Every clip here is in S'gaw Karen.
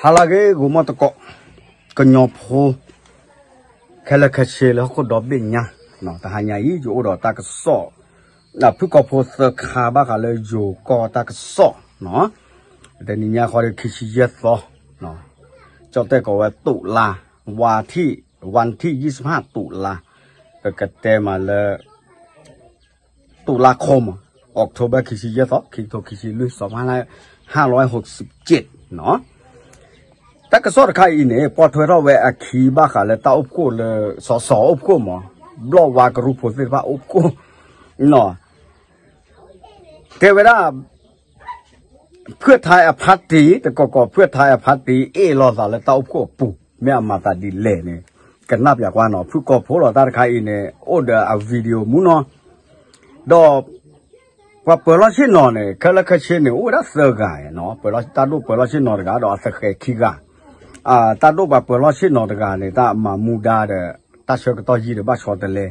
ဟါလၢအဂ့ၤ ဂီၤမီၢ်သကိး ကညီဖိ ခဲလၢာ်ခဲဆ့လၢဟီၣ်ခိၣ်ဒီဘ့ၣ်ညါ, တဟါညါအံၤ ယအိၣ်ဒီးတၢ်ကစီၣ် ဖုၣ်ကိာ်ဖိသၢခါဘၣ်ဃးလၢယိၤကီၢ်တၢ်ကစီၣ်, တနံၤညါဃီဒီးခံဆံယဲၢ်သီ, ကၠီၣ်တဲၣ်ကိးဝဲ တုၤလါ, ဝါထံၣ်, ဝါထံၣ် ယံၣ်စဖၣ် တုၤလါ, ပကတဲမးလၢ တုၤလါခီမး, October ခံဆံယဲၢ်သီ, ခံကထိခံဆံလွံၢ် စီၤဖါလၢ ဟါလီၤဝဲ ဟိးစံးက့း နီၤ. တၢ်ကစီၣ်တခါအံၤန့ၣ် ပိာ်ထွဲထီၣ်ဝဲအခံဘၣ်ဃးလၢတၢ်အိၣ်ဖှိၣ်လၢ စီၤစီၤအိၣ်ဖှိၣ်မး, ဘျီၣ်ဝါကရူၢ်ဖိသ့ၣ်တဖၣ်အိၣ်ဖှိၣ်, နီၤ. တဲဝဲဒၣ် ဖုၣ်ထါအဖါတံၢ် တကီၢ်ကီၢ် ဖုၣ်ထါအဖါတံၢ် အ့ၣ်လိာ်သးလၢတၢ်အိၣ်ဖှိၣ်အပူၤ မ့ၢ်အမၤသးဒ်လဲၣ်န့ၣ် ကနၣ်ပၠးကွၢ်နီၤ, ဖုၣ်ကိာ်ဖိလီၤတၢ်တခါအံၤန့ၣ် အိၣ်ဒီးအ video မူနီၤ, ဒီး ပှၤပၢၤလီၢ်ဆ့ၣ်နီၤန့ၣ် ခဲလၢာ်ခဲဆ့န့ၣ် အိၣ်ဝဲဒၣ်သၢဂၤနီၤ, ပၢၤလီၢ် တၢ်ဒိၣ်ပၢၤလီၢ်ဆ့ၣ်နီၤတဂၤ ဒီးအသဃဲၤခံဂၤ, တၢ်ဒိၣ်ပှၤပၢၤလီၢ်ဆ့ၣ်နီၤတဂၤန့ၣ် တၢ်မၤမူဒါဒီး တၢ်ဆၢကတီၢ်ယံာ်ဒီးဘၣ်ဆီတလဲ,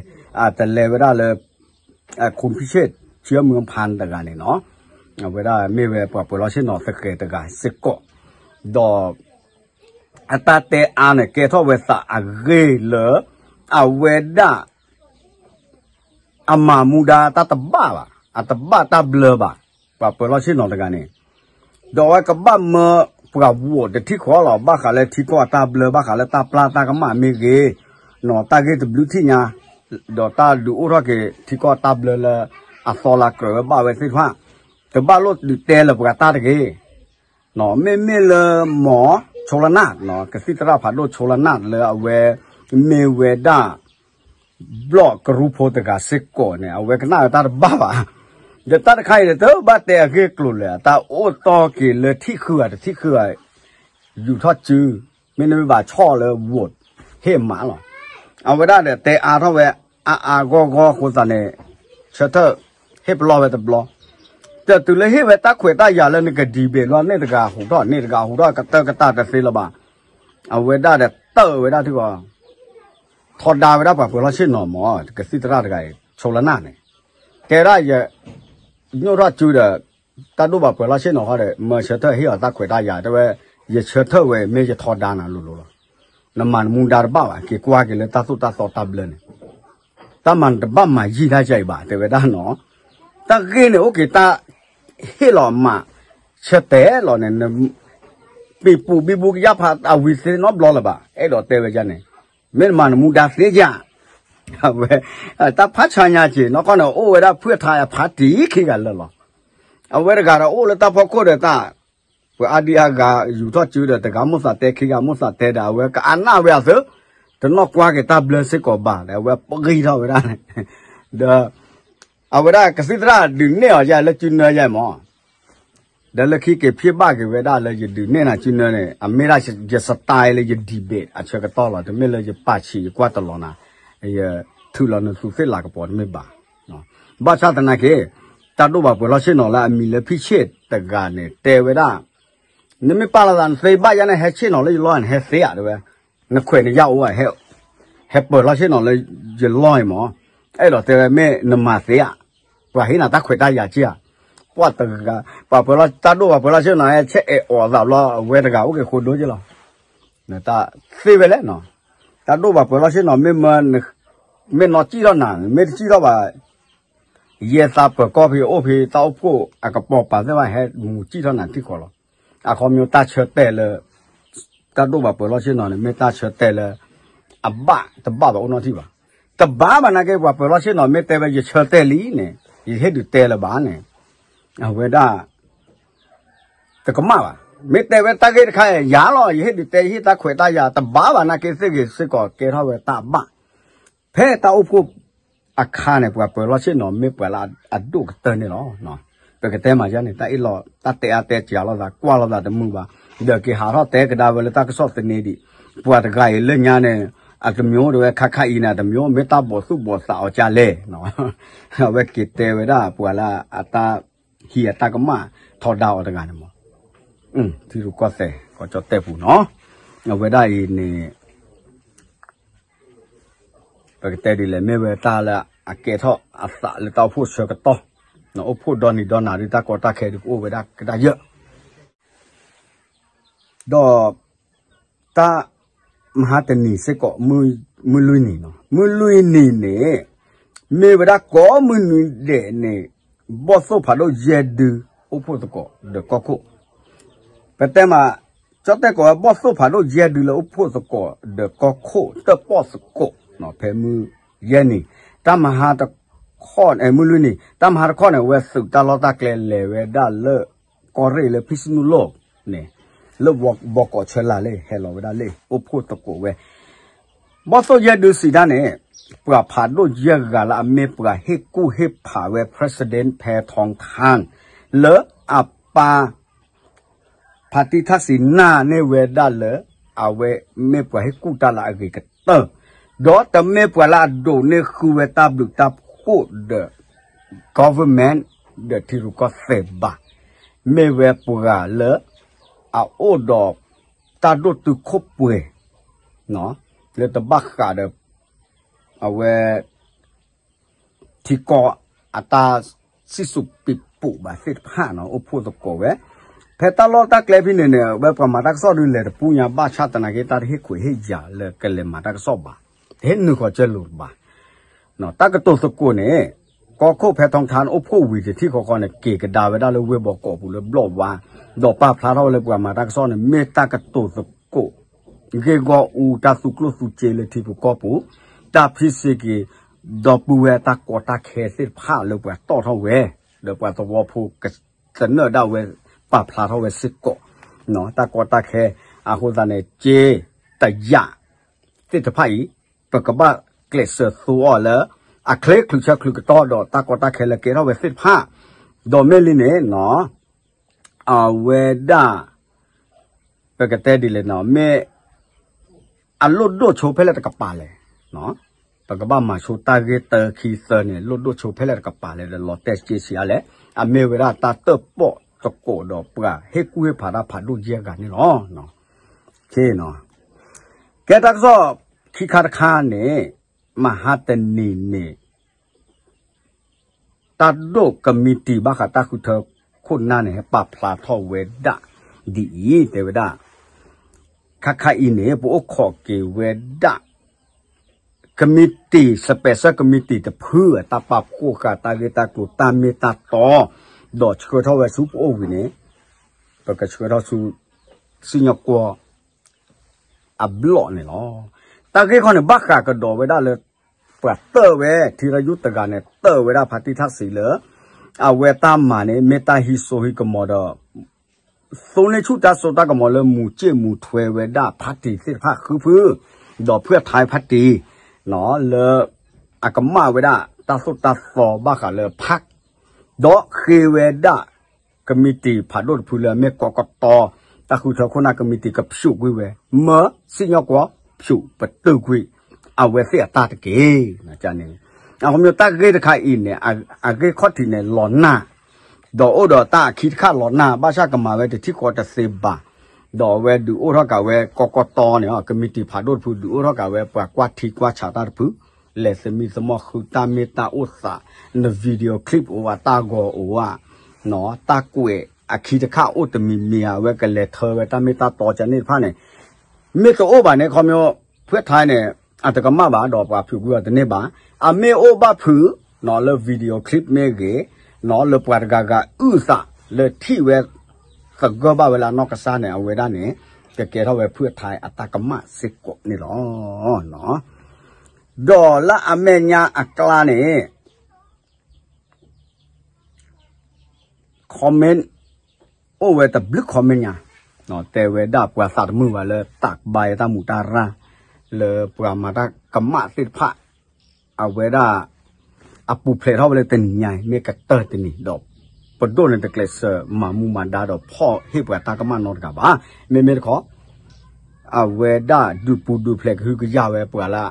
တလဲဝဲဒၣ်လၢ ခူၣ်ဖံဆ့ၣ် ဆၢမုၢ်ဖါတဂၤန့ၣ်နီၤ, အဝဲဒၣ်မ့ၢ်ဝဲပှၤပၢၤလီၢ်ဆ့ၣ်နီၤသဃဲၤတဂၤစ့ၢ်ကီး, ဒီး အတၢ်တဲအါန့ၣ် ကဲထီၣ်ဝဲသးအဂ့ၢ်လၢ အဝဲဒၣ် အမၤမူဒါတၢ်တဘၣ်ဘၣ်, အတဘၣ်တၢ်ဘျၢဘၣ်, ပှၤပၢၤလီၢ်ဆ့ၣ်နီၤတဂၤန့ၣ်, ဒီးအဝဲကဘၣ်မၢပှၤဝိးတထံၣ်ဃီလီၤ, ဘၣ်ဃးလၢထံကီၢ်အတၢ်ဘျၢ ဘၣ်ဃးလၢတၢ်ပျၢ်တၢ်ကမၣ်မ့ၢ်ဂ့ၤ, နီၤ တၢ်ဂ့ၢ်တဘျုးထံၣ်ညါ, ဒီးတၢ်ဒုးအိၣ်ထီၣ်က့ၤထံကီၢ်အတၢ်ဘျၢလၢ အသီလၢကြၢးဝဲဘၣ်ဝဲသ့ၣ်တဖၣ်, တဘၣ်လိၣ်ဒုးတဲလၢပှၤတၢ်တဂ့ၤ မ့မ့ၢ်လၢမီၤ ဆိလနၢ် ကသံၣ်သရၣ်ဖးဒိၣ်ဆိလနၢ်လၢအဝဲ မ့ၢ်ဝဲဒၣ် ဘျီၣ်ကရူၢ်ဖိတဂၤစ့ၢ်ကီးန့ၣ် အဝဲကနၣ်ဝဲတၢ်တဘၣ်ဘၣ်, ဒီးတၢ်တခါအံၤန့ၣ် တဘၣ်တဲအဂ့ၢ်အကျိၤလဲၣ်, တၢ်အိၣ်တီၢ်က့ၤလၢထံၣ်ဃုဂၤတထံၣ်ဃုဂၤ ယူၤထီၣ်စု, မ့တမ့ၢ်ဘၣ်ဆီၣ်လၢ vote ဟ့ၣ်မးလီၤ. အဝဲဒၣ်ဒီးတဲအါထီၣ်ဝဲ အါအါဂီၢ်ဂီၢ်အဃိသတးန့ၣ် ဆၢထၢၣ် ဟ့ၣ်ပလီၢ်ဝဲတဘျီ, တတုၤလၢဟ့ၣ်ဝဲတၢ်ခွဲးတၢ်ယာ်လၢနက debate လီၤန့ၣ်တဂၤဟူးထီၣ် န့ၣ်တဂၤဟူးထီၣ် ကတၢၢ်ကတၢၢ်တသ့လၢၤဘၣ်. အဝဲဒၣ်ဒီးတၢၢ်ဝဲဒၣ်ထံကီၢ် ထီဒါဝဲဒၣ်ပှၤပၢၤလီၢ်ဆ့ၣ်နီၤမး ကသံၣ်သရၣ်တဂၤအံၤ ဆိလနၢ်န့ၣ် တဲဒၣ်ယ ညိၣ်ထီၣ်စုဒီး တၢ်ဒိၣ်ပှၤပၢၤလီၢ်ဆ့ၣ်နီၤဃီဒီး မၢဆၢထၢၣ်ဟ့ၣ်အီၤတၢ်ခွဲးတၢ်ယာ် တဲဝဲ ယဆၢထၢၣ်ဝဲ မ့ၢ်ယထီဒါနၤလိၤလိၤလီၤ. နမၤနမူဒါတဘၣ်ဘၣ် က့ၤကွၢ်က့ၤလၢတၢ်သိၣ်တၢ်သီတၢ်ဘျၢန့ၣ် တၢ်မၤနတဘၣ်မၤယံာ်တၢ်ယၤအံၤဘၣ် တဲဝဲဒၣ်နီၤ. တၢ်ဂ့ၢ်န့ၣ် အိၣ်က့ၤတၢ်ဟ့ၣ်လီၤမး ဆၢတဲာ်လီၤန့ၣ် ပံၤပူၤဘံဘူကယၢ်ဖးအဝံၤသ့နီတဘျီလၢၤဘၣ် အဲၣ်ဒိးတဲဝဲဒ်န့ၣ် မ့ၢ်နမၤနမူဒါသ့ယၤ အဝဲ တၢ်ဖးဆါညါက့ၤ နီၢ်ကီၢ်န့ၣ် အိၣ်ဝဲဒၣ်ဖုၣ်ထါအဖါတံၢ်ခံဂၤလၢာ်လီၤ. အဝဲတဂၤဒီးအိၣ်လၢတၢ်ဖီခိၣ်ဒီးတၢ် ပှၤအါဒံအါဂၤ ယူၤထီၣ်စုဒီးတဂၤမိၢ်သးတဲခံဂၤမိၢ်သးတဲဒီး အဝဲကအနၢ်ဝဲအသု တနီၣ်ကွၢ်က့ၤတၢ်ဘျၢစ့ၢ်ကီးဘၣ်ဒီး အဝဲပဂံၢ်ထီၣ်ဝဲဒၣ်န့ၣ် ဒီး အဝဲဒၣ်ကသံၣ်သရၣ်ဒုးနဲၣ်အီၤယၤလၢစုနၢယၤမး ဒီးလၢခံက့ၤဖံးဘၣ်က့ၤဝဲဒၣ်လၢယဒုးနဲၣ်နၤစုနၢန့ၣ် အမ့ၢ်ဒၣ်ယ style လၢယ debate အဆၢကတီၢ်လီၤ. တမ့ၢ်လၢယပာ်ဆံးယကွၢ်တလီၤနၤ ယထုးလီၤနသူသ့ၣ်လၤကပီၤတမ့ၢ်ဘၣ်. ဘၣ်ဆၣ်သနာ်က့ တၢ်ဒိၣ်ပှၤပၢၤလီၢ်ဆ့ၣ်နီၤလၢအမံၤလၢဖံဆ့ၣ်တဂၤန့ၣ် တဲဝဲဒၣ် နမ့ၢ်ပာ်လီၤသးနသ့ဘၣ်ယၤန့ၣ် ဟဲဆ့ၣ်နီၤလၢယလီၢ်န့ၣ် ဟဲသ့ဧါ တဲဝဲ နခွဲးနယာ်အိၣ်ဧါ ဟဲပၢၤလီၢ်ဆ့ၣ်နီၤလၢယလီၢ်အံၤမး အဲၣ်ဒိးတဲဝဲမ့ၢ်နမၤသ့ဧါ ပှၤဟ့ၣ်နၤတၢ်ခွဲးတၢ်ယာ်က့ဧါ ပှၤတဂၤ ပှၤပၢၤလီၢ် တၢ်ဒိၣ်ပှၤပၢၤလီၢ်ဆ့ၣ်နီၤ ဟဲဆ့ၣ်အဲၣ်အီၤအသးဘျီ အဝဲတဂၤအိၣ်က့ၤဃိဒိက့လီၤ. တၢ်သ့ဝဲလဲၣ်နီၤ တၢ်ဒိၣ်ပှၤပၢၤလီၢ်ဆ့ၣ်နီၤ မ့ၢ်မၢ မ့ၢ်နီၢ်စံၣ်ထီၣ်နၤ မ့ၢ်တစံၣ်ထီၣ်ဘၣ် ယဲသးပၢၤကီၢ်ဖံးအိၣ်ဖံး တၢ်အိၣ်ဖှိၣ်အကပီၤပာ်သ့ၣ်တဖၣ် ဟဲမူၤစံၣ်ထီၣ်နၤထံကီၢ်လီၤ. အခီပညီတၢ်ဆၢတဲာ်လၢ တၢ်ဒိၣ်ပှၤပၢၤလီၢ်ဆ့ၣ်နီၤန့ၣ် မ့ၢ်တၢ်ဆၢတဲာ်လၢ အဘၣ်တဘၣ်ဘၣ်အိၣ်နီတထံၣ်ဘၣ်. တဘၣ်ဘၣ်နာ်က့ ပှၤပၢၤလီၢ်ဆ့ၣ်နီၤ မ့ၢ်တဲဝဲယဆၢတဲာ်လံန့ၣ် ယဟ့ၣ်ဒုးတဲလၢၤဘၣ်န့ၣ် အဝဲဒၣ် တကမၣ်ဘၣ်. မ့ၢ်တဲဝဲတၢ်ဂ့ၢ်တခါအံၤ ယၤလီၤ ယဟ့ၣ်ဒုးတဲ ယဟ့ၣ်တၢ်ခွဲးတၢ်ယာ် တဘၣ်ဘၣ်နာ်က့သ့ၣ်ဂ့ၤစ့ၢ်ကီး ကဲထီၣ်ဝဲတၢ်ဘၣ် ဖဲတၢ်အိၣ်ဖှိၣ်အခါန့ၣ် ပှၤပၢၤလီၢ်ဆ့ၣ်နီၤ မ့ၢ်ပှၤလၢအဒိၣ်ကတၢၢ်န့ၣ်လီၤ. ပကတဲမးယါန့ၣ် တၢ်အ့ၣ်လိာ် တၢ်တဲအါတဲစှၤလိာ်သး ကွၢ်လိာ်သးတမုာ်ဘၣ်. ဒီးက့ၤဟးထီၣ်တဲကဒါဝဲလၢတၢ်ကစီၣ်သန့ဒံး ပှၤတဂၤအံၤလၢညါန့ၣ် အတမျိုးတဝဲ ခါခါအံၤန့ၣ် အတမျိုး မ့ၢ်တၢ်ဘီၣ်သူၣ်ဘီၣ်သးအီၤကလဲၣ် အဝဲက့ၤတဲဝဲဒၣ် ပှၤလၢအတၢ်ဟံးအတၢ်ကမၣ်ထီဒါအီၤတဂၤန့ၣ်မး ထံရူၢ်ကီၢ်သဲး ကီၢ်ကၠီၣ်တဲၣ်ပူၤနီၤ အဝဲဒၣ်အံၤန့ၣ် ပကတဲဒ်လဲၣ် မ့ၢ်ဝဲတၢ်လၢအကဲထီၣ်အသးလၢတၢ်အိၣ်ဖှိၣ်ဆၢကတီၢ် အိၣ်ဖှိၣ်ဒီနံၤဒီနၤဒ်တၢ်ကီတၢ်ခဲဒ်ကအိၣ်ဝဲဒၣ်ကဒါယၢ် ဒီး တၢ်မဟါတနံၤစ့ၢ်ကီး မုၢ်လွံၢ်နံၤနီၤ, မုၢ်လွံၢ်နံၤန့ၣ် မ့ၢ်ဝဲဒၣ်ကိးမုၢ်နံၤဒဲးန့ၣ် ဘီၣ်သိၣ်ဖးဒိၣ်ယဲၢ်ဒု အိၣ်ဖှိၣ်သကိးဒီးကီၢ်ခိၣ်, ပတဲမး ကၠီၣ်တဲၣ်ကိးဝဲ ဘီၣ်သိၣ်ဖးဒိၣ်ယဲၢ်ဒုလၢအိၣ်ဖှိၣ်သကိးဒီးကီၢ်ခိၣ် တၢၣ်ပီၣ်သကိး ဖဲမုၢ်ယဲၢ်နံၤ, တၢ်မဟါတခီ မုၢ်လွံၢ်နံၤ တၢ်မဟါတခီန့ၣ် အဝဲသုးတၢ်လီၢ်တၢ်ကျဲလဲၤဝဲဒၣ်လၢ ကီၢ်ရ့ၣ်လၢဖံၣ်စနူၣ်လိၣ်န့ၣ်, လၢဘီကီးဆၢလာ်လၢ ဟဲလီၤဝဲဒၣ်လၢ အိၣ်ဖှိၣ်သကိးဝဲ ဘီၣ်သိၣ်ယဲၢ်ဒုစံးတၢ်န့ၣ် ပှၤဖးဒိၣ်ယဲၢ်ဂၤလၢအမ့ၢ်ပှၤဟ့ၣ်ကူၣ်ဟ့ၣ်ဖးဝဲ President ဖဲထီခၣ် လၢအပၢ် ဖါတံၢ်ထၣ်စံးနၢ်န့ၢ်ဝဲဒၣ်လၢ အဝဲမ့ၢ်ပှၤဟ့ၣ်ကူၣ်တၢ်လၢအဂ့ၤကတၢၢ်, ဒီးတမ့ၢ်ပှၤလၢအဒိးန့ၢ်ဃုဝဲတၢ်ဘျုးတၢ်ဖှိၣ်ဒီး government ဒီးထံရူၢ်ကီၢ်သဲးဘၣ်, မ့ၢ်ဝဲပှၤလၢ အအိၣ်ဒီး တၢ်ဒိၣ်တုာ်ခိၣ်ပှဲၤ လၢတဘၣ်ဃးဒီး အဝဲ ထံကီၢ်အတၢ်စံၣ်စိၤပံးပိာ်ဘၣ်သ့ၣ်တဖၣ်နီၤ အိၣ်ဖှိၣ်သကိးဝဲ, ဖဲတၢ်လီၢ်တၢ်ကျဲဖဲန့ၣ်န့ၣ် အဝဲပှၤမၤတၢ်ကစီၣ်ဒုးလဲၤတပူၤညါ ဘၣ်ဆၣ်သနာ်က့ တၢ်တဟ့ၣ်ခွဲးဟ့ၣ်ယာ်လၢကလဲၤမၤတၢ်ကစီၣ်ဘၣ်, တဟ့ၣ်နုာ်ဃီၤကၢလိာ်တဘၣ်, တၢ်ကတိၤသကိးန့ၣ် ကီၢ်ခိၣ်ဖဲထီခၣ်အိၣ်ဖှိၣ်ဝံၤတထံၣ်ဃီဃီန့ၣ် က့ၤကဒါဝဲဒၣ်လၢဝ့ၢ်ဘီကီးပူၤလၢဘျီၣ်ဝါ, ဒီးပာ်ဖျါထီၣ်ဝဲလၢပှၤမၤတၢ်ကစီၣ်န့ၣ် မ့ၢ်တၢ်ကတိၤသကိး ဂ့ၢ်ဂီၢ်အူတၢ်သူကျိၣ်သူစ့လၢထံပူၤကီၢ်ပူၤ, တၢ်ဖံးစ့က့ၤ ဒီပုၢ်ဝဲၢ်တၢ်ကီတၢ်ခဲသ့ၣ်တဖၣ်လၢပှၤတီၣ်ထီၣ်ဝဲ, ဒီးပှၤသဝီဖိကသနၢၣ်ဒၣ်ဝဲ ပာ်ဖျါထီၣ်ဝဲစ့ၢ်ကီး, တၢ်ကီတၢ်ခဲ, အဃိသတးန့ၣ် က့တယာ်သ့ၣ်တဖၣ်အံၤ ပကဘၣ်ကျဲးစၢးသူအီၤလၢ အချ့ချုးဆၢချုးကတီၢ်ဒီးတၢ်ကီတၢ်ခဲလၢကဲထီၣ်ဝဲသ့ၣ်တဖၣ်, ဒီးမ့ၢ်လံန့ၣ် အဝဲဒၣ် ပကတဲဒ်လဲၣ်နီၤ မ့ၢ် အလိၣ်ဒိၣ်ဆိဖဲလဲၣ်တကပၤလဲၣ်, ပကဘၣ်မၤဆိတၢ်ဂ့ၢ်တၢခံသၢန့ၣ် လိၣ်ဒိၣ်ဆိဖဲလဲၣ်တကပၤလဲၣ်ဒီး လီၤတဲာ်စ့ဆံးအါလဲၣ်, အမ့ၢ်ဝဲဒၣ်တၢ်တၢၣ်ပီၣ်သကိးဒီးပှၤဟ့ၣ်ကူၣ်ဟ့ၣ်ဖးတၢ်ဖးဒိၣ်ယဲၢ်ဂၤန့ၣ်လီၤ. ကဲတၢ်ကစီၣ်ခံခါတခါန့ၣ် မဟါတနံၤန့ၣ် တၢ်ဒိၣ်ကမံးတံာ်ဘၣ်ဃးတၢ်ဃုထၢခိၣ်နၢ်န့ၣ် ဟဲပာ်ဖျါထီၣ်ဝဲဒၣ်ဒ်အံၤ တဲဝဲဒၣ် ခါခါအံၤန့ၣ် ပအိၣ်ခိးက့ၤဝဲဒၣ် ကမံးတံာ် special ကမံးတံာ်တဖု တၢ်ပာ်ဖှိၣ်ဃာ်တၢ်ဂ့ၢ်တၢ်ကျိၤတၢ်မ့ၢ်တၢ်တီ ဒီးဆှၢထီၣ်ဝဲဆူပအိၣ်ဝံၤန့ၣ် ပကဆှၢထီၣ်ဆူ စံၣ်ညီၣ်ကွီၢ် အဘျီၣ်န့ၣ်လီၤ. တၢ်ဂ့ၢ်ခီန့ၣ် ဘၣ်ဃးကဒီးဝဲဒၣ်လၢ ပှၤတၢၢ်ဝဲ ထံရူၢ်တဂၤန့ၣ် တၢၢ်ဝဲဒၣ်ဖါတံၢ်ထၣ်စံးလၢ အဝဲတၢ်မၤန့ၣ် မ့ၢ်တၢ်ဟံးစိဟံးကမီၤဒီး သိန့ၢ်ဆူၣ်တၢ်စိတၢ်ကမီၤလၢမူၤစ့ၣ်မူၤထွဲဝဲဒၣ်ဖါတံၢ်သ့ၣ်တဖၣ်ဃုဖု ဒီးဖုၣ်ထါဖါတံၢ် လၢ အကမၣ်ဝဲဒၣ်တၢ်သိၣ်တၢ်သီဘၣ်ဃးလၢ park ဒီးဃ့ဝဲဒၣ် ကမံးတံာ်ဖးဒိၣ်တဖုလၢအမ့ၢ်ကီကတီ တၢ်ဃုထၢခိၣ်နၢ်ကမံးတံာ်ကဖျိးကွံာ်ဝဲ မၢစံၣ်ညီၣ်ကွီၢ်ဖျိးပတုာ်ကွံာ် အဝဲသ့ၣ်အတၢ်တက့ၢ်န့ၣ်. အဃိမ့ၢ်တၢ်ဂ့ၢ်တခါအံၤန့ၣ် အဂ့ၢ်ခီၣ်ထံးန့ၣ် လီၤနၢ် ဒီးအိၣ်ဒီးတၢ်အခံတခါလီၤနၢ် ဘၣ်ဆၣ်ကမၤဝဲတထံၣ်ဃီတသ့ဘၣ်. ဒီးအဝဲဒုးအိၣ်ထီၣ်က့ၤဝဲကီကတီန့ၣ် ကမံးတံာ်ဖးဒိၣ်တဖု ဒုးအိၣ်ထီၣ်က့ၤဝဲပှၤကွၢ်ထံကွၢ်ဆးတၢ်တဖု လဲၤသမံသမိးဃုတၢ်မ့ၢ်တၢ်အိၣ်သး န video clip အိၣ်ဝဲ တၢ်ဂီၤအိၣ်ဝဲ တၢ်ကွဲးအခံတခါအိၣ်တမံၤမံၤ အဝဲကလဲၤထၢဝဲတၢ်မ့ၢ်တၢ်တီကန့ၣ်တဖၣ်န့ၣ် မ့ၢ်တအိၣ်ဘၣ်န့ၣ် ခီမ့ၢ် ဖုၣ်ထါန့ၣ် အတကမၣ်ဘၣ်ဒီးပှၤဖျိးကွံာ်အီၤတန့ၢ်ဘၣ်. အမ့ၢ်အိၣ်ဘၣ်ဖုး လၢ video clip မ့ၢ်ဂ့ၤ လၢပှၤတဂၤဂၤအုၣ်သးလၢထံၣ်ဝဲ သဂၢၢ်ဘၣ်ဝဲလၢအနီၢ်ကစၢ်န့ၣ် အဝဲဒၣ်န့ၣ် ကကဲထီၣ်ဝဲဖုၣ်ထါအတၢ်ကမၣ်စ့ၢ်ကီးန့ၣ်လီၤ. ဒီးလၢအမဲာ်ညါအကျါန့ၣ် comment အိၣ်ဝဲတဘျုး comment ညါ တဲဝဲဒၣ်ပှၤသးတမုာ်ဘၣ်လၢတၢ်ကဘါယဲတၢ်မူးတၢ်ရၢ် လၢပှၤမၤတၢ်ကမၣ်သ့ၣ်တဖၣ် အဝဲဒၣ် အပူၤဖျဲးထီၣ်ဝဲလၢတနံၤညါအံၤ မ့ၢ်ကတၢၢ်တနံၤဒီး ပဒိၣ်န့ၣ်တကျဲးစၢးမၤမူမၤဒါဒီးဖီၣ်ဟ့ၣ်ပှၤတၢ်ကမၣ်နီတဂၤဘၣ်. မ့မ့ၢ်တခီ အဝဲဒၣ်ဒုးပူၤဒုးဖျဲးကဟုကယာ်ဝဲပှၤလၢ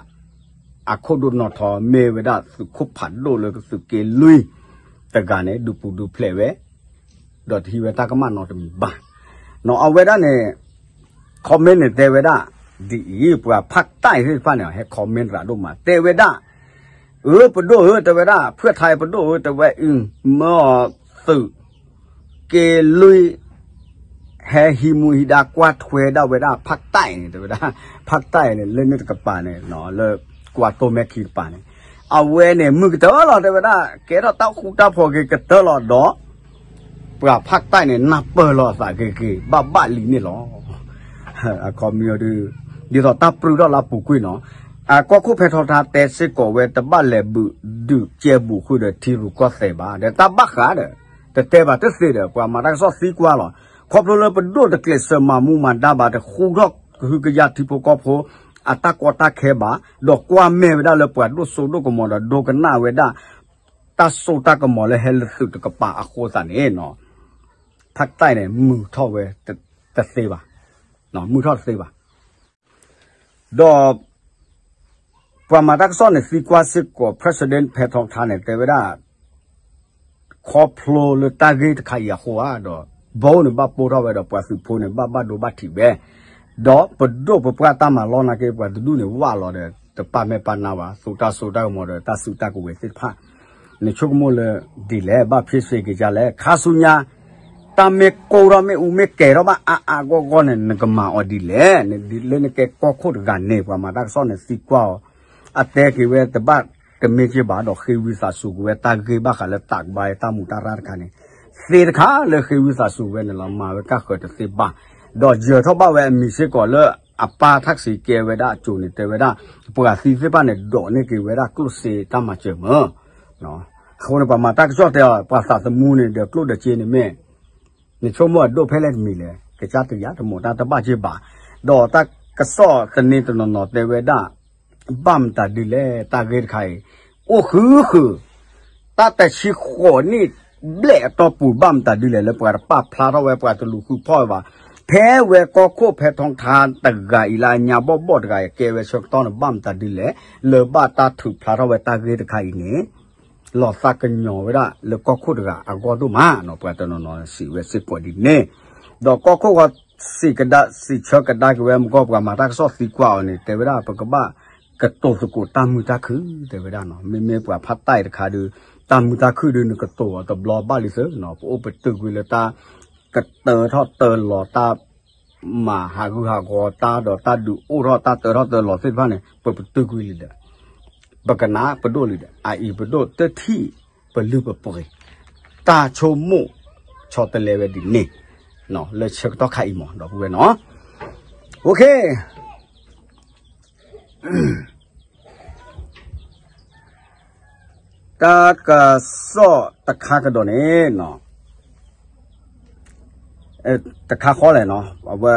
အခိၣ်ဒိၣ်နီၢ်ထီ မ့ၢ်ဝဲဒၣ်သုးခိၣ်ဖးဒိၣ်လၢသုးက့လွံၢ်တဂၤန့ၣ် ဒုးပူၤဒုးဖျဲးဝဲ ဒီးတဟံးဝဲတၢ်ကမၣ်နီတမံၤဘၣ်. နီၢ်အဝဲဒၣ်န့ၣ် comment န့ၣ်တဲဝဲဒၣ် ဒ်အံၤ ပှၤဖးတၢ်အံၤသ့ၣ်တဖၣ်န့ၣ် ဟဲ comment သရၣ်ဒိၣ်မး တဲဝဲဒၣ် အၢ ပဒိၣ်ဧၢ တဲဝဲဒၣ် ဖုၣ်ထါပဒိၣ်ဧၢ တဲဝဲ အံၤ မၢအီၤသုးက့လွံၢ် ဟဲဟံးမူဟံးဒါကွၢ်ထွဲဒၣ်ဝဲဒၣ်ဖးတၢ်န့ၣ် တဲဝဲဒၣ်, ဖးတၢ်န့ၣ် လၢန့ၣ်တကပၤန့ၣ် လၢကွၢ်တိၢ်မဲၢ်ခံတကပၤန့ၣ်, အဝဲန့ၣ် မုာ်ကတၢၢ်လီၤ တဲဝဲဒၣ်, ကဲထီၣ်တၢ်ဃူတၢ်ဖိးက့ၤကတၢၢ်လီၤဒီး ပှၤဖးတၢ်န့ၣ် နၢ်ပၢၢ်လီၤအသးဂ့ၤဂ့ၤ ဘၣ်ဘၣ်လံန့ၣ်လီၤ. အခီပညီဒ် ဒ်သိးတၢ်ပြူၢ်ထီၣ်လၢအပူၤကွံာ်နီၤ, အကီၢ်ခိၣ်ဖဲထီထါတဲစ့ၢ်ကီးဝဲ တဘၣ်လဲၤဘုးဒုးကဲဘူးဃုာ်ဒီးထံရူၢ်ကီၢ်သဲးဘၣ် ဒီးတၢ်ဘၣ်ဃးဒီး တတဲဘၣ်တသ့ဒီး ပှၤမၤတၢ်ကစီၣ်သံကွၢ်လီၤ. ခီဖျိလၢပဒိၣ်တကျဲးစၢးမၤမူမၤဒါဘၣ် တဃူထီၣ်ကဟုကယာ်ထံဖိကီၢ်ဖိ အတၢ်ကီတၢ်ခဲဘၣ်, ဒီးကွၢ်မဲာ်ဝဲဒၣ်လၢပှၤဒိၣ်စိဒိၣ်ကမီၤဒီး ဒိကနၣ်ဝဲဒၣ် တၢ်စိတၢ်ကမီၤလၢဟဲလၢသုးတကပၤအဃိသတးန့ၣ်နီၤ, ဖးတၢ်န့ၣ် မုာ်ထီၣ်ဝဲတသ့ဘၣ်, မုာ်ထီၣ်တသ့ဘၣ်. ဒီး ပှၤမၤတၢ်ကစီၣ်န့ၣ်သံကွၢ်စ့ၢ်ကီး President ဖဲထီထါန့ၣ် တဲဝဲဒၣ် ခီဖျိလၢတၢ်ဂ့ၢ်တခါအံၤအဃိဧါဒီး ဘိန့ၣ်ဘၣ်ပိၢ်ထီၣ်ဝဲဒီးပှၤသုးဖိန့ၣ် ဘၣ်ဘၣ်ဒိဘၣ်ထံးဝဲ, ဒီးပဒိၣ်ပပှၢ်တၢ်မၤလီၢ်နာ်က့ ပှၤတဒူၣ်န့ၣ်ဝးလီၤဒီး တပာ်မဲာ်ပာ်နါဘၣ် သူတၢ်စိတၢ်ကမီၤဒီးတၢ်စုတၢ်ကဝဲၤသ့ၣ်တဖၣ် နဆိကမိၣ်လၢဒ်လဲၣ် ဘၣ်ဖ့စ့က့ၤကလဲၣ် ခါဆူညါ တၢ်မ့ၢ်ကိၢ်ထီၣ်မ့ၣ်အူမ့ၢ်ကဲၤထီၣ်ဘၣ်အါအါဂီၢ်ဂီၢ်န့ၣ် နကမၤအီၤဒ်လဲၣ်န့ၣ် ဒ်လၢနကဲကီၢ်ခိၣ်တဂၤန့ၣ် ပှၤမၤတၢ်ကစီၣ်န့ၣ်သံကွၢ်အီၤ, အတဲက့ၤဝဲတဘၣ်တမ့ၢ်က့ၤဘၣ်ဒီး ဃ့ဝံသးစူၤက့ၤဝဲတၢ်ဂ့ၢ်ဘၣ်ဃးလၢတၢ်ကဘၣ်တၢ်မူတၢ်ရၢ်တခါန့ၣ်, သ့တခါလၢဃ့ဝံသးစူၤဝဲန့ၣ်လီၤ မၤဝဲကၢ်ဃၢၤတသ့ဘၣ်, ဒီးယၢၤထီၣ်ဘၣ်ဝဲအမံၤစ့ၢ်ကီးလၢအပၢ်ထၣ်စံးကဲဝဲဒၣ်အစိၤန့ၣ် တဲဝဲဒၣ် ပှၤသံသ့ၣ်တဖၣ်န့ၣ် ဒိးန့ၢ်က့ၤဝဲဒၣ်ကျိၣ်စ့တၢ်မၤစၢၤမး အဃိန့ၣ် ပှၤမၤတၢ်ကစီၣ်တဲအီၤ ပှၤသးသမူန့ၣ်ဒီးကျိၣ်ဒီးစ့န့ၣ်မ့ၢ် နဆိကမိၣ်အဒိၣ်ဖဲလဲၣ်တမံၤလဲၣ် ကစၢ်တယၤတမီၤတၢ်တဘၣ်က့ၤဘၣ်, ဒီးတၢ်ကစီၣ်သန့တနီၤနီၤတဲဝဲဒၣ် ဘၣ်မတၤဒ်လဲၣ် တၢ်ဂ့ၢ်တခါအံၤ အိၣ်ဃုာ်ဃုာ် တၢ်တဆံဃိးနံၣ်ဘျဲၣ်အတီၢ်ပူၤ ဘၣ်မတၤဒ်လဲၣ် လၢပှၤတပာ်ဖျါထီၣ်ဝဲပှၤတလူၤဃုဖီၣ်ဝဲဘၣ်, ဖဲဝဲကီၢ်ခိၣ်ဖဲထီထါတဂၤအံၤလၢအညါဘီၣ်ဘီၣ်တဂၤအံၤ ကဲဝဲဆၢကတီၢ်န့ၣ် ဘၣ်မတၤဒ်လဲၣ် လၢဘၣ်တၢ်ထုးဖျါထီၣ်ဝဲတၢ်ဂ့ၢ်တခါအံၤန့ၣ် လီၤသးကညီၤဝဲဒၣ်လၢကီၢ်ခိၣ်တဂၤအဂီၢ်ဒိၣ်မးနီၤ ပှၤတနီၤနီၤစံးဝဲစ့ၢ်ကီးဒ်န့ၣ်, ဒီးကီၢ်ခိၣ်ဂီၤစံးကဒါ စံးဆၢကဒါက့ၤဝဲမ့ၢ်ကီၢ် ပှၤမၤတၢ်ကစီၣ်သံကွၢ်အီၤန့ၣ် တဲဝဲဒၣ် ပကဘၣ်ကတိၤသကိးတၢ်မုာ်တၢ်ခုၣ် တဲဝဲဒၣ်နီၤ မ့မ့ၢ်ပှၤဖးတၢ်အံၤတခါဒုး တၢ်မုာ်တၢ်ခုၣ်ဒုး နကတိၤအီၤတဘျီဘၣ်လံသၢနီၤ ပအိၣ်ပတုာ်ကွံာ်လၢတၢ် ကတၢထီၣ်တၢလီၤတၢ် မၤဟးဂူာ်ဟးဂီၤတၢ်ဒီးတၢ်ဒုးအိၣ်ထီၣ်တၢ်တၢထီၣ်တၢလီၤသ့ၣ်တဖၣ်န့ၣ် ပပတုာ်ကွံာ်လံဒီး ပကနၣ်ပဒိၣ်လံဒီး အအံၤပဒိၣ်တထံၣ်ပလုၢ်ပပှ့ၤ တၢ်ဆိကမိၣ်ဆီတလဲဝဲဒ်န့ၣ် လၢဆၢကတီၢ်ခါအံၤမး ဒီပုၢ်ဝဲၢ်နီၤ OK တၢ်ကစီၣ်တခါကဒီးန့ၣ်နီၤ တခါဃီလဲၣ်နီၤ အဝဲ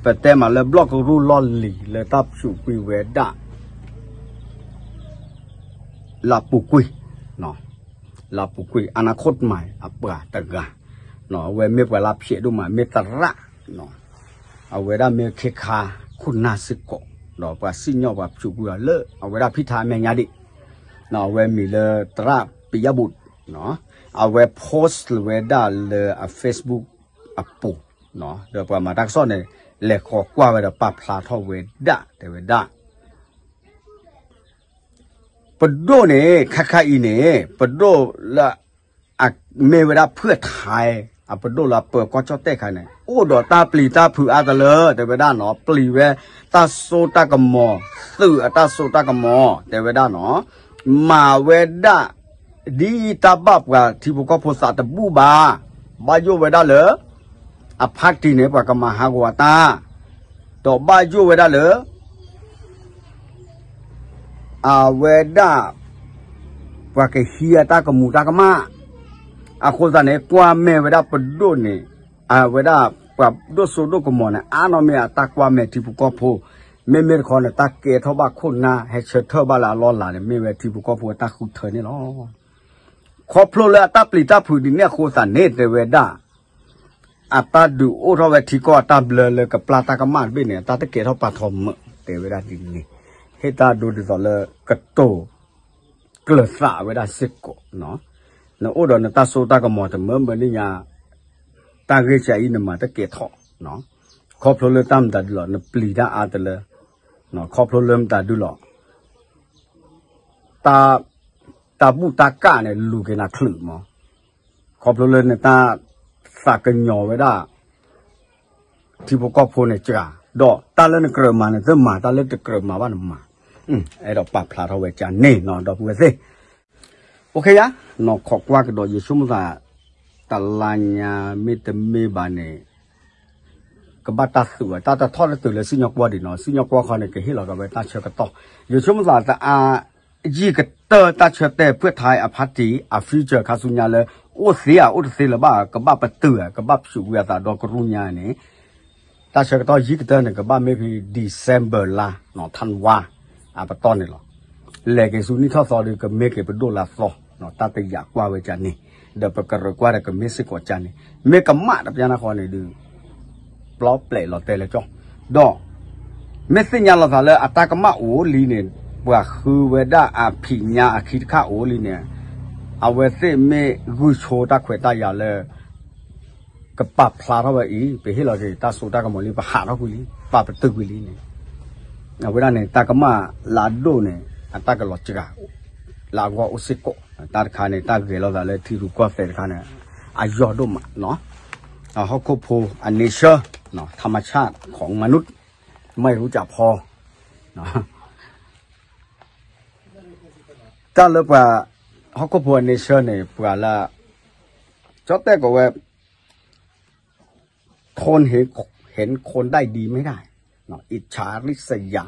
ပတဲမးလၢဘျီၣ်ကရူၢ်လီၢ်လံၤလၢတၢ်ဖျိးကွံာ်ဝဲဒၣ် လၢပူၤကွံာ် လၢပူၤကွံာ် အနၢ်ခိၣ်တမၤအပှၤတဂၤ အဝဲမ့ၢ်ပှၤလၢဖျဲးဒိၣ်မး မ့ၢ်သရၣ် အဝဲဒၣ်မ့ၢ်ခ့ခါခိၣ်နၢ်စ့ၢ်ကီး ဒီးပှၤစံၣ်ညီၣ်ပှၤဖျိးကွံာ်အီၤလၢ အဝဲဒၣ်ဖံးထါအမဲာ်ညါဒံး အဝဲမံၤလၢသရၣ်ပံးယၣ်ဘူး အဝဲ post ဝဲဒၣ်လၢအ Facebook အပူၤ ဒီးပှၤမၤတၢ်ကစီၣ်န့ၣ် လဲၤဃီၤကွၢ်ဝဲဒီးပာ်ဖျါထီၣ်ဝဲဒၣ် တဲဝဲဒၣ် ပဒိၣ်န့ၣ် ခါခါအံၤန့ၣ် ပဒိၣ်လၢ အမ့ၢ်ဝဲဒၣ်ဖုၣ်ထါ အပဒိၣ်လၢအပၢၤကီၢ်ကၠီၣ်တဲၣ်ခါန့ၣ် အိၣ်ဒီးတၢ်ပျံၤတၢ်ဖုးအါတလၢ တဲဝဲဒၣ်နီၤ ပျံၤဝဲတၢ်စိတၢ်ကမီၤ သုးအတၢ်စိတၢ်ကမီၤ တဲဝဲဒၣ်နီၤ မၤဝဲဒၣ် ဒ်တၢ်ဘၣ်ပှၤထံဖိကီၢ်ဖိသးတဘူၣ်ဘၣ် ဘၣ်ယိၣ်ဝဲဒၣ်လၢ အဖါတံၢ်န့ၣ် ပှၤကမၤဟးဂီၤအတၢ် ဒီးဘၣ်ယိၣ်ဝဲဒၣ်လၢ အဝဲဒၣ် ပှၤကဟံးအတၢ်ကမူးတၢ်ကမၣ် အဃိသတးန့ၣ် ကွၢ်မဲာ်ဝဲဒၣ်ပဒိၣ်န့ၣ် အဝဲဒၣ်ပှၤဒိၣ်စိဒိၣ်ကမီၤန့ၣ် အါနီၢ်မ့ၢ်အတၢ်ကွၢ်မဲာ်ထံဖိကီၢ်ဖိ မ့မ့ၢ်တခီန့ၣ် တၢ်ကဲထီၣ်ဘၣ်ခိၣ်နၢ် ဟဲဆၢထၢၣ်ဘၣ်လၢအလီၢ်လၤန့ၣ် မ့ၢ်ဝဲထံဖိကီၢ်ဖိအတၢ်ဃုထၢန့ၣ်လီၤ. ခီဖျိလၢအတၢ်ပျံၤတၢ်ဖုးဒ်န့ၣ်အဃိသတးန့ၣ် တဲဝဲဒၣ် အတၢ်ဒုးအိၣ်ထီၣ်ဝဲထံကီၢ်အတၢ်ဘျၢလၢကပျၢ်တၢ်ကမၣ်တဘ့ၣ်န့ၣ် အတၢ်တကဲထီၣ်ပာ်ထီၣ်မုာ် တဲဝဲဒၣ်ဒ်န့ၣ် ဟ့ၣ်တၢ်ဒိဒ်သိးလၢကတိၤကျၢၤသးဝဲဒၣ်စ့ၢ်ကီး နအိၣ်ဒီးနတၢ်စိတၢ်ကမီၤတမုာ်မုာ်န့ၣ်ညါ တၢ်ဂ့ၢ်စဲအံၤနမၤတကဲထီၣ် ခီဖျိလၢတၢ်မတၤဒုလီၤ နပျံၤတၢ်အါတလၢ ခီဖျိလၢမတၤဒုလီၤ တၢ်ဘူၣ်တၢ်ကၣ်န့ၣ် လူၤက့ၤနၤချုးမး ခီဖျိလၢနတၢ်သးကညီၤဝဲဒၣ် ထံဖိကီၢ်ဖိန့ၣ်စှၤ, ဒီးတၢ်လၢနကြၢးမၤန့ၣ် သုမၤ, တၢ်လၢတကြၢးမၤဘၣ်န့ၣ်မၤ, အဲၣ်ဒိးပာ်ဖျါထီၣ်ဝဲကန့ၣ်နီၤ ဒီပုၢ်ဝဲၢ်သ့ၣ်. အိၣ်ခ့ယါ, နီၢ်ခိးကွၢ်ကဒီး ယဆိကမိၣ်သး တလါညါမ့တမ့ၢ်ဘၣ်န့ၣ် ကဘၣ်တၢ်သူး တၢ်တထီၣ်တတုၤလၢစံၣ်ညီၣ်ကွီၢ်ဒံးနီၤ, စံၣ်ညီၣ်ကွီၢ်ခီန့ၣ် ကဟ့ၣ်လီၤက့ၤဝဲတၢ်ဆၢကတီၢ်, ယဆိကမိၣ်သးတအါ ယံာ်ကတၢၢ်တၢ်ဆၢတဲာ် ဖုၣ်ထါအ party အ future ခါဆူညါလၢ အိၣ်သ့ဧါအိၣ်တသ့လၢၤဘၣ် ကဘၣ်ပတုာ်ဧါ ကဘၣ်ဆူးကွံာ်အသးဒီကရူၢ်ညါန့ၣ်, တၢ်ဆၢကတီၢ်ယံာ်ကတၢၢ်န့ၣ် ကဘၣ်မ့ၢ်ဖဲ December လါ ထါနဝါ အပတီၢ်န့ၣ်လီၤ. လဲၤက့ၤဆူနံၣ်ထီၣ်သီဒီး ကမ့ၢ်က့ၤပဒိၣ်လၢသီ, တၢ်တယာ်ကွၢ်ဝဲကန့ၣ်, ဒီးပကရၢကွၢ်ဒီးကမ့ၢ်စ့ၢ်ကီးကန့ၣ်, မ့ၢ်ကမၣ်တပျၢ်နၢ်ဃီန့ၣ်ဒုး ပျီပျဲလီၤတဲလၢကၠီ, ဒီး မ့ၢ်သ့ၣ်ညါလီၤသးလၢအတၢ်ကမၣ်အိၣ်လံန့ၣ်, ပှၤဃုဝဲဒၣ်အဖံးညါအခံတခါအိၣ်လံန့ၣ်, အဝဲသ့ၣ်မ့ၢ်ဂုာ်ဆိတၢ်ခွဲးတၢ်ယာ်လၢ ကပာ်ဖျါထီၣ်ဝဲအံၤ ပဟ့ၣ်လီၤက့ၤတၢ်စိတၢ်ကမီၤလံ ပဟးထီၣ်ကွံာ်လံ ပာ်ပတုာ်ကွံာ်လံန့ၣ်, အဝဲဒၣ်န့ၣ် တၢ်ကမၣ်လၢအဒိၣ်န့ၣ် အတၢ်ကလီၤစှၤ လၢအဂီၢ်အိၣ်စ့ၢ်ကီး, တၢ်တခါန့ၣ် တၢ်ဂဲၤလိာ်သးလၢထံရူၢ်ကီၢ်သဲးတခါန့ၣ် အယီၢ်ဒိၣ်မးနီၤ, ဟီၣ်ခိၣ်ဖိအ nature နီၤ ธรรมชาติของมนุษย์ ไม่รู้จักพอ တၢ်လၢပှၤ ဟီၣ်ခိၣ်ဖိအ nature န့ၣ် ပှၤလၢ ကၠီတဲာ်ကီးဝဲ ทนเห็นคนได้ดีไม่ได้ อิจฉาริษยา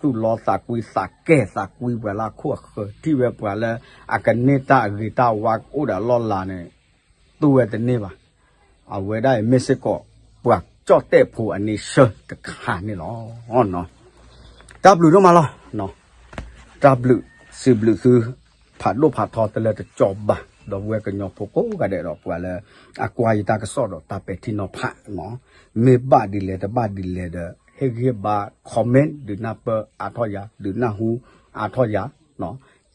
သူၣ်လီသးကွံသးကဲသးကွံပှၤလၢအခိၣ်အဃၢၤ ထံၣ်ဝဲပှၤလၢအကန့ၢ်တၢ်အဂ့ၤတၢ်ဝါအိၣ်ဒီးအလီၢ်လၤန့ၣ် တူၢ်ဝဲတန့ၢ်ဘၣ်. အဝဲဒၣ်အံၤမ့ၢ်စ့ၢ်ကီး ပှၤကၠီၣ်တဲၣ်ဖိအ nature တခါန့ၣ်လီၤ. တၢ်ဘျုးဒိၣ်မးလီၤ. တၢ်ဘျုး စံးဘျုးသု ဖးဒိၣ်ဖးထီတလၢတကၠီဘၣ် ဒီပုၢ်ဝဲၢ်ကညီဖိကိးဂၤဒဲးဒီးပှၤလၢ အကွၢ်ယတၢ်ကစီၣ်ဒီးတၢ်ပဲာ်ထံနီၤဖး မ့ၢ်ဘၣ်ဒ်လဲၣ်တဘၣ်ဒ်လဲၣ်ဒီး ဟ့ၣ်ဂံၢ်ဘါ comment ဒုးနၢ်ပၢၢ်အါထီၣ်ယၤ ဒုးနၢ်ဟူအါထီၣ်ယၤ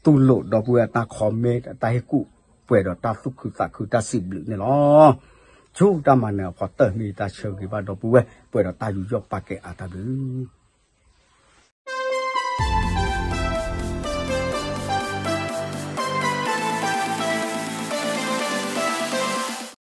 တူၢ်လိာ်ဒီပုၢ်ဝဲၢ်တၢ် comment တၢ်ဟ့ၣ်ကူၣ် ပှဲၤဒီးတၢ်သူၣ်ခုသးခုတၢ်စံးဘျုးန့ၣ်လီၤ. ဆူတၢ်မၤနၢၤအဖီတၢၢ်မ့ၢ်ယတၢ်ဆၢဂ့ၤဘၣ်ဒီပုၢ်ဝဲၢ် ပှဲၤဒီးတၢ်ယူးယီၣ်ပာ်ကဲအါတၢ်ဘျုး